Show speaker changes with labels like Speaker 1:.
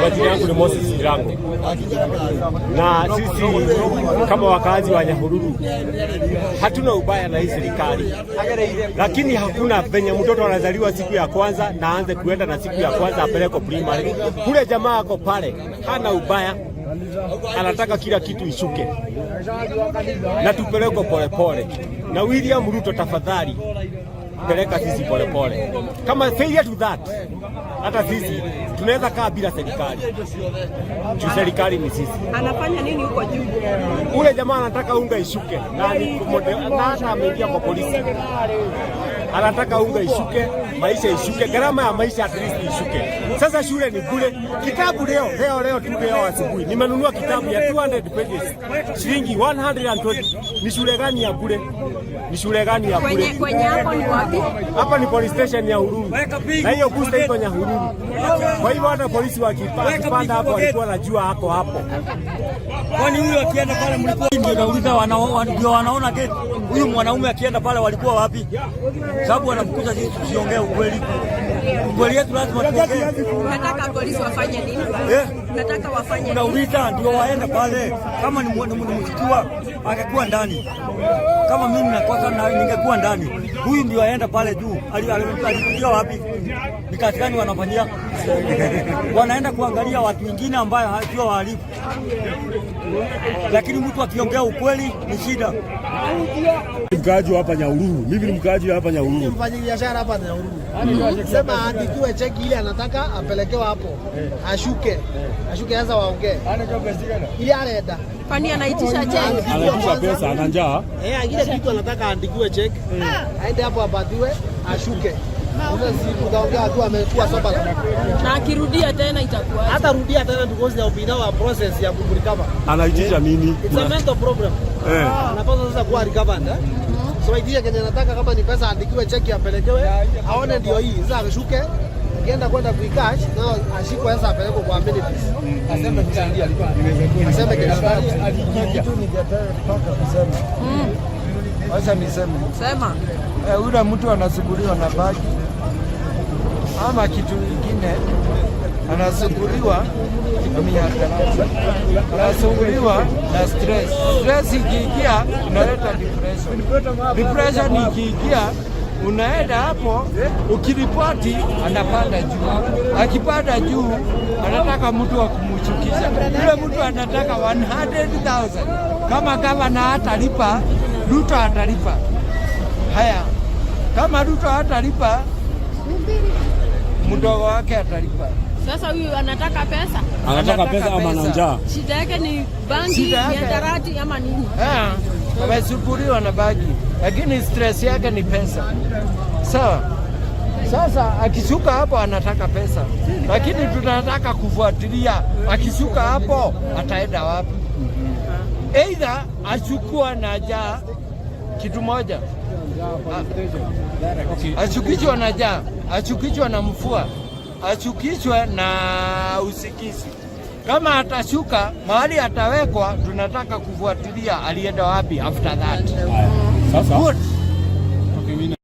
Speaker 1: Majina yangu ni Moses Ndirango, na sisi kama wakazi wa Nyahururu hatuna ubaya na hii serikali, lakini hakuna venye mtoto anazaliwa siku ya kwanza na aanze kuenda na siku ya kwanza apelekwe primary. Kule jamaa ako pale hana ubaya, anataka kila kitu ishuke na tupelekwe polepole. Na William Ruto, tafadhali peleka sisi polepole. Kama failure to that, hata sisi tunaweza kaa bila serikali juu serikali ni sisi.
Speaker 2: Anafanya nini huko juu?
Speaker 1: Ule jamaa anataka unga ishuke na hata ameingia kwa polisi, anataka unga ishuke, maisha ishuke, gharama ya maisha at least ishuke. Sasa shule ni bure, kitabu leo leo leo tu leo asubuhi nimenunua kitabu ya 200 pages shilingi 120. Ni shule gani ya bure? Ni shule gani ya bure?
Speaker 2: Kwenye hapo ni wapi?
Speaker 1: Hapa ni police station ya Nyahururu, na hiyo booster iko Nyahururu. Kwa hivyo hata polisi wakipanda hapo walikuwa wanajua hapo hapo.
Speaker 3: Kwani huyu akienda pale mlikuwa ndio nauliza ndio wanaona gate. Huyu mwanaume akienda pale walikuwa wapi? Sababu wanamkuta sisi tusiongee ukweli. Ukweli yetu lazima tuongee.
Speaker 2: Nataka polisi wafanye nini?
Speaker 3: Eh?
Speaker 2: Nataka wafanye nini?
Speaker 3: Unauliza ndio waende pale. Kama ni mshukiwa angekuwa ndani. Kama mimi nakosa na ningekuwa ndani. Huyu ndio aenda pale juu. Alikuja wapi? Ni kazi gani wanafanyia? Wanaenda kuangalia watu wengine ambayo sio wahalifu. Lakini mtu akiongea ukweli ni shida.
Speaker 4: Mkaaji wa hapa Nyahururu. Mimi ni mkaaji wa hapa Nyahururu.
Speaker 5: Mfanya biashara hapa Nyahururu. Sema aandikiwe cheki ile anataka apelekewe hapo. Ashuke. Ashuke sasa waongee. Ile arenda.
Speaker 2: Kwani anaitisha cheki?
Speaker 4: Anaitisha pesa, ana njaa.
Speaker 5: Eh, ile kitu anataka aandikiwe cheki. Aende hapo apatiwe, ashuke. Sasa si utaongea tu amekuwa sober.
Speaker 2: Na akirudia tena itakuwa
Speaker 5: Hata rudia tena because there will be now a process ya kurecover.
Speaker 4: Anaitisha nini?
Speaker 5: It's a mental problem. Anapaswa sasa kuwa recovered, eh? So idea kenye nataka kama ni pesa andikiwe cheki apelekewe, aone ndio hii. Sasa ashuke, akienda kwenda kuicash na ashikwe sasa apelekwe kwa amenities. Aseme kusaidia. Aseme kenye anataka kusaidia.
Speaker 6: Kitu ningetaka kusema. Wacha niseme.
Speaker 2: Sema.
Speaker 6: Eh, yule mtu anasuguliwa na bagi ama kitu ingine, anasuguliwa na mihadarati, anasuguliwa na stress. Stress ikiingia inaleta depression. Depression ikiingia unaenda hapo ukiripoti, anapanda juu. Akipanda juu, anataka mtu wa kumshukisha. Yule mtu anataka 100,000. Kama gavana hatalipa, Ruto atalipa. Haya, kama Ruto hatalipa, mdogo wake atalipa.
Speaker 2: Sasa huyu anataka pesa.
Speaker 4: Anataka pesa ama ana njaa?
Speaker 2: Shida yake ni bangi,
Speaker 6: Shida yake-
Speaker 2: mihadarati ama nini?
Speaker 6: Ah, amesuguliwa na bagi, lakini stress yake ni pesa. Sawa. Sasa akishuka hapo anataka pesa, lakini tunataka kufuatilia akishuka hapo ataenda wapi? Either ashukua na njaa kitu moja, ashukishwa na njaa, ashukishwa na mvua, ashukishwe na usingizi. Kama atashuka mahali atawekwa, tunataka kufuatilia alienda wapi after that.
Speaker 4: Sasa
Speaker 6: Good.